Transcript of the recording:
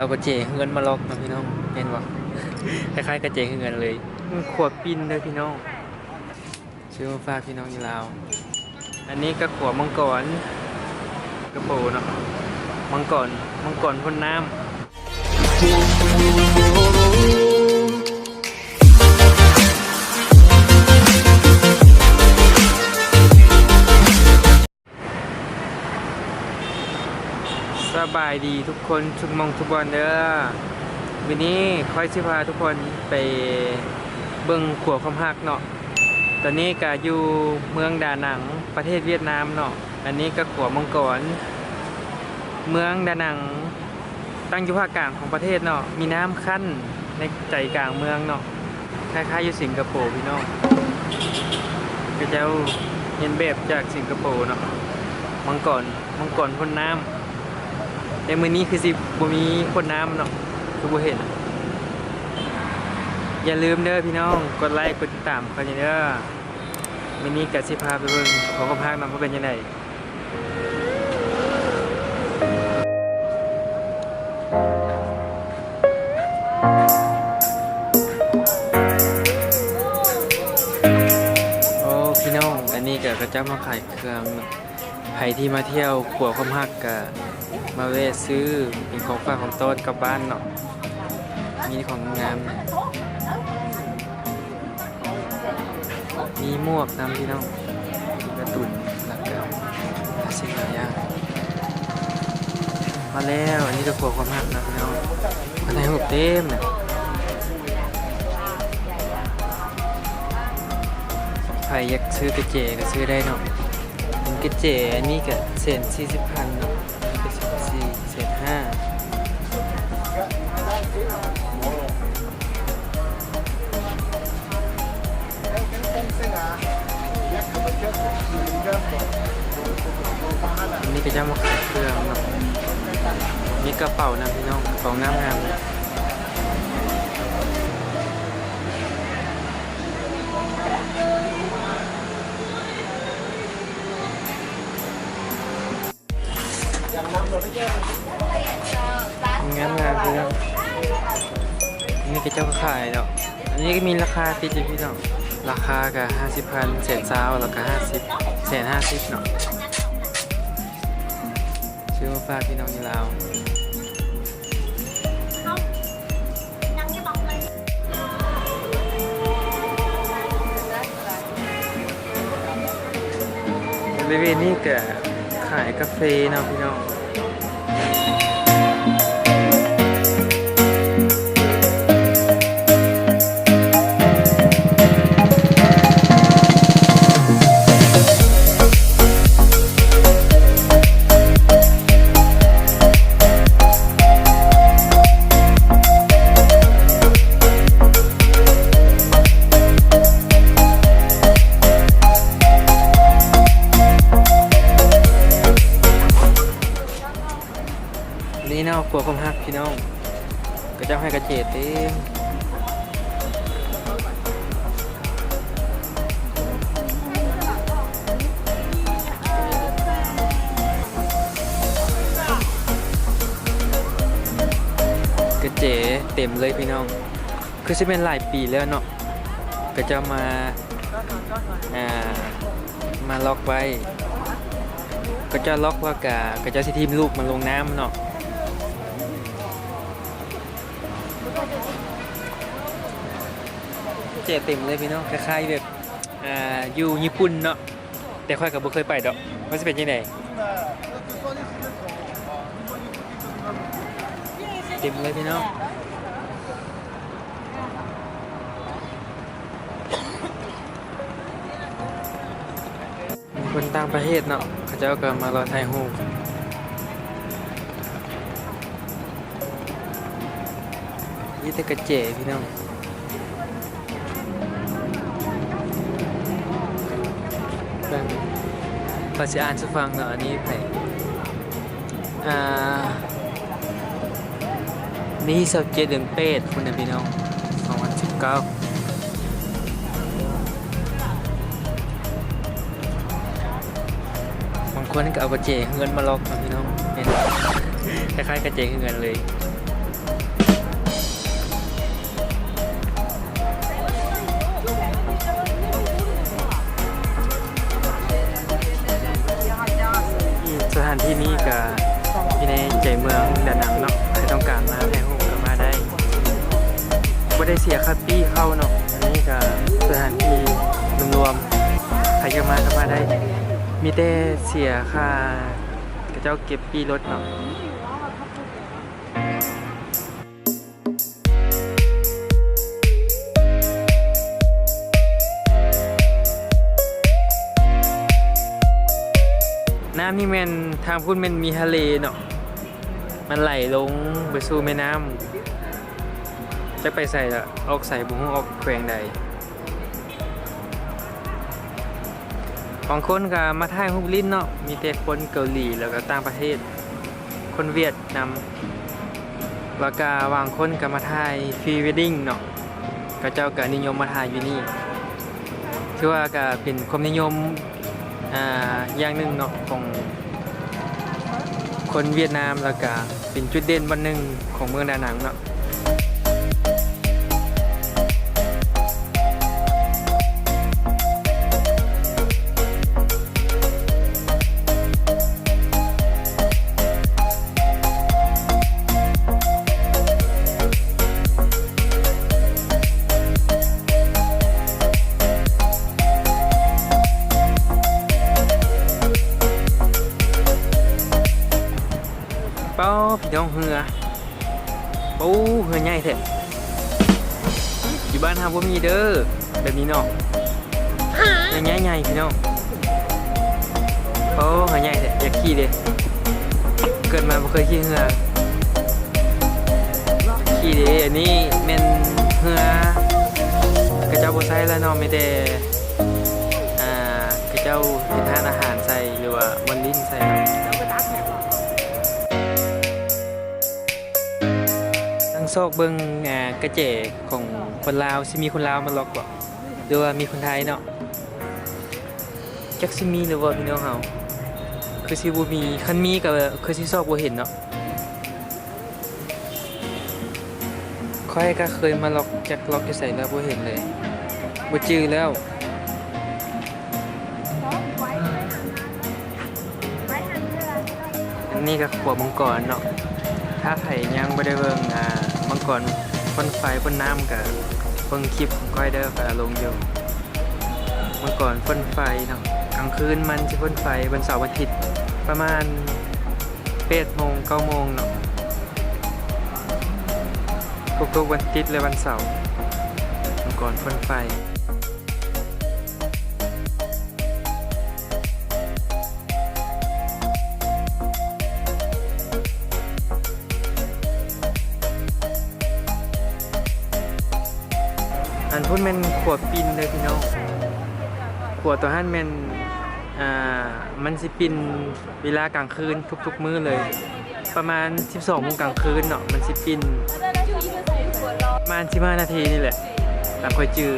ເອົາກະເຈເຮືອນມາລັອກເນາະພີ່ນ້ອງ ແມ່ນບໍ່? ຄ້າຍໆກະເຈເຮືອນເລີຍ. ເບິ່ງຂົ້ວປິ່ນເດີພີ່ນ້ອງ ຊື້ມາຝາກພີ່ນ້ອງຢູ່ລາວ. ອັນນີ້ກະຂົ້ວມັງກອນ ສິງກະໂປເນາະ ມັງກອນ ມັງກອນພົ້ນນ້ຳ. ສະບາຍດີທຸກຄົນທຸກໝ່ອງທຸກບ່ອນເດີ. ມື້ນີ້ຂ້ອຍຊິພາທຸກຄົນໄປເບິ່ງຂົວຄວາມຮັກເນາະ. ຕອນນີ້ກະຢູ່ເມືອງດານັງ ປະເທດຫວຽດນາມເນາະ. ອັນນີ້ກະຂົວມັງກອນ ເມືອງດານັງ ຕັ້ງຢູ່ພາກກາງຂອງປະເທດເນາະ ມີນ້ຳຂັ້ນໃນໃຈກາງເມືອງເນາະ ຄ້າຍໆຢູ່ສິງກະໂປພີ່ນ້ອງ. ເຂົາເຈົ້າຮຽນແບບຈາກສິງກະໂປເນາະ ມັງກອນ ມັງກອນພົ້ນນ້ຳ. ແຕ່ມື້ນີ້ຄືຊິບໍ່ມີພົ້ນນ້ຳເນາະ ຄືບໍ່ເຫັນ. ຢ່າລືມເດີພີ່ນ້ອງ ກົດໄລກ໌ ກົດຕິດຕາມຂ້ອຍແດ່ເດີ. ມື້ນີ້ກະຊິພາໄປເບິ່ງຂົວຄວາມຮັກນຳວ່າເປັນຈັ່ງໃດ. ໂອ້ ພີ່ນ້ອງ ອັນນີ້ກະເຂົາເຈົ້າມາຂາຍເຄື່ອງເນາະ. ໃຜທີ່ມາທ່ຽວຂົວຄວາມຮັກກະມາແວະຊື້ເປັນຂອງຝາກຂອງຕ້ອນກັບບ້ານເນາະ. ມີຂອງງາມ ມີໝວກນຳພີ່ນ້ອງ ກາຕູນ ແລ້ວກະຫຼາຍສິ່ງຫຼາຍຢ່າງ. ມາແລ້ວ ອັນນີ້ກະຂົວຄວາມຮັກນະພີ່ນ້ອງ ມາຖ່າຍຮູບເຕັມເລີຍ. ໃຜຢາກຊື້ກະເຈກະຊື້ໄດ້ເນາະ. ເປັນກະເຈ ອັນນີ້ກະແສນສີ່ສິບພັນເນາະ. ເຈັດສິບສີ່ ເສດຫ້າ. ອັນນີ້ເຂົາເຈົ້າມາຂາຍເຄື່ອງເນາະ. ມີກະເປົານຳພີ່ນ້ອງ ກະເປົາງາມໆ. ງາມໆ ພີ່ນ້ອງ ອັນນີ້ເຂົາເຈົ້າກະຂາຍເນາະ. ອັນນີ້ກະມີລາຄາຕິດຢູ່ພີ່ນ້ອງ ລາຄາກະຫ້າສິບພັນ ແສນຊາວ ແລ້ວກະຫ້າສິບ ແສນຫ້າສິບເນາະ. ຊື້ມາຝາກພີ່ນ້ອງຢູ່ລາວ. ບໍລິເວນນີ້ກະຂາຍກາເຟເນາະພີ່ນ້ອງ. ນີ້ເນາະ ຂົວຄວາມຮັກພີ່ນ້ອງ ເຂົາເຈົ້າໃຫ້ກະເຈເຕັມ. ກະເຈເຕັມເລີຍພີ່ນ້ອງ. ຄືຊິແມ່ນຫຼາຍປີແລ້ວເນາະ ເຂົາເຈົ້າມາ ອ່າ ມາລັອກໄວ້. ເຂົາເຈົ້າລັອກແລ້ວກະ ເຂົາເຈົ້າຊິຖິ້ມລູກມັນລົງນ້ຳເນາະ. ເຈເຕັມເລີຍພີ່ນ້ອງ ຄ້າຍໆແບບ ອ່າ ຢູ່ຍີ່ປຸ່ນເນາະ. ແຕ່ຂ້ອຍກະບໍ່ເຄີຍໄປດອກ ວ່າຊິເປັນຈັ່ງໃດ. ເຕັມເລີຍພີ່ນ້ອງ ຄົນຕ່າງປະເທດເນາະ ເຂົາເຈົ້າກະມາລໍຖ່າຍຮູບ. ມີແຕ່ກະເຈພີ່ນ້ອງ. ເບິ່ງ ຂ້ອຍຊິອ່ານສູ່ຟັງເນາະ ອັນນີ້ໃຜ ອ່າ ວັນທີຊາວເຈັດ ເດືອນແປດພຸ້ນນະພີ່ນ້ອງ ສອງພັນສິບເກົ້າ. ບາງຄົນກະເອົາກະເຈເຮືອນມາລັອກເນາະພີ່ນ້ອງ ແມ່ນ ຄ້າຍໆກະເຈເຮືອນເລີຍ. ເສຍຄ່າປີ້ເຂົ້າເນາະ. ອັນນີ້ກະສະຖານທີ່ລວມໆ ໃຜຢາກມາກະມາໄດ້ ມີແຕ່ເສຍຄ່າ ເຂົາເຈົ້າເກັບປີ້ລົດເນາະ. ນ້ຳນີ້ແມ່ນ ທາງພຸ້ນແມ່ນມີທະເລເນາະ ມັນໄຫຼລົງໄປສູ່ແມ່ນ້ຳ ຈັກໄປໃສລະ ອອກໃສບໍ່ຮູ້ ອອກແຂວງໃດ. ບາງຄົນກະມາຖ່າຍຮູບຫຼິ້ນເນາະ ມີແຕ່ຄົນເກົາຫຼີ ແລ້ວກະຕ່າງປະເທດ ຄົນຫວຽດນຳ ແລ້ວກະບາງຄົນກະມາຖ່າຍພຣີເວດດິ້ງເນາະ ເຂົາເຈົ້າກະນິຍົມມາຖ່າຍຢູ່ນີ້ ຖືວ່າກະເປັນຄວາມນິຍົມ ອ່າ ຢ່າງໜຶ່ງເນາະ ຂອງຄົນຫວຽດນາມ ແລ້ວກະເປັນຈຸດເດັ່ນບ່ອນໜຶ່ງຂອງເມືອງດານັງເນາະ. ປ້າ ພີ່ນ້ອງ ເຮືອ ໂອ້ ເຮືອໃຫຍ່ແທ້ ຢູ່ບ້ານເຮົາບໍ່ມີເດີ ແບບນີ້ເນາະ ເຮືອໃຫຍ່ໆ ພີ່ນ້ອງ. ໂອ້ ເຮືອໃຫຍ່ແທ້ ຢາກຂີ່ເດ ເກີດມາບໍ່ເຄີຍຂີ່ເຮືອ ຂີ່ເດ. ອັນນີ້ແມ່ນເຮືອ ເຂົາເຈົ້າບໍ່ໃຊ້ແລ້ວເນາະ ມີແຕ່ ອ່າ ເຂົາເຈົ້າເຮັດຮ້ານອາຫານໃສ່ ຫຼືວ່າບ່ອນຫຼິ້ນໃສ່ເນາະ. ຕັ້ງຊອກເບິ່ງ ອ່າ ກະແຈຂອງຄົນລາວ ຊິມີຄົນລາວມາລັອກບໍ່ ຫຼືວ່າມີຄົນໄທເນາະ. ຈັກຊິມີຫຼືບໍ່ ພີ່ນ້ອງເຮົາ ຄືຊິບໍ່ມີ ຄັນມີກະຄືຊິຊອກບໍ່ເຫັນເນາະ. ຂ້ອຍກະເຄີຍມາລັອກ ຈັກລັອກຢູ່ໃສແລ້ວ ບໍ່ເຫັນເລີຍ ບໍ່ຈື່ແລ້ວ. ອັນນີ້ກະຂົວມັງກອນເນາະ ຖ້າໃຜຍັງບໍ່ໄດ້ເບິ່ງ ອ່າ ມັງກອນພົ່ນໄຟພົ່ນນ້ຳ ກະເບິ່ງຄລິບຂອງຂ້ອຍເດີ ຂ້ອຍເອົາລົງຢູ່. ມັງກອນພົ່ນໄຟເນາະ ກາງຄືນມັນຊິພົ່ນໄຟ ວັນເສົາວັນອາທິດ ປະມານແປດໂມງ ເກົ້າໂມງເນາະ ທຸກໆວັນອາທິດ ແລະ ວັນເສົາ ມັງກອນພົ່ນໄຟ. ອັນພຸ້ນແມ່ນຂົວປິ່ນເດີພີ່ນ້ອງ ຂົວໂຕຫັ້ນແມ່ນ ອ່າ ມັນຊິປິ່ນເວລາກາງຄືນທຸກໆມື້ເລີຍ ປະມານສິບສອງໂມງກາງຄືນເນາະ ມັນຊິປິ່ນ ປະມານສິບຫ້ານາທີນີ້ແຫຼະ ຕາມຂ້ອຍຈື່.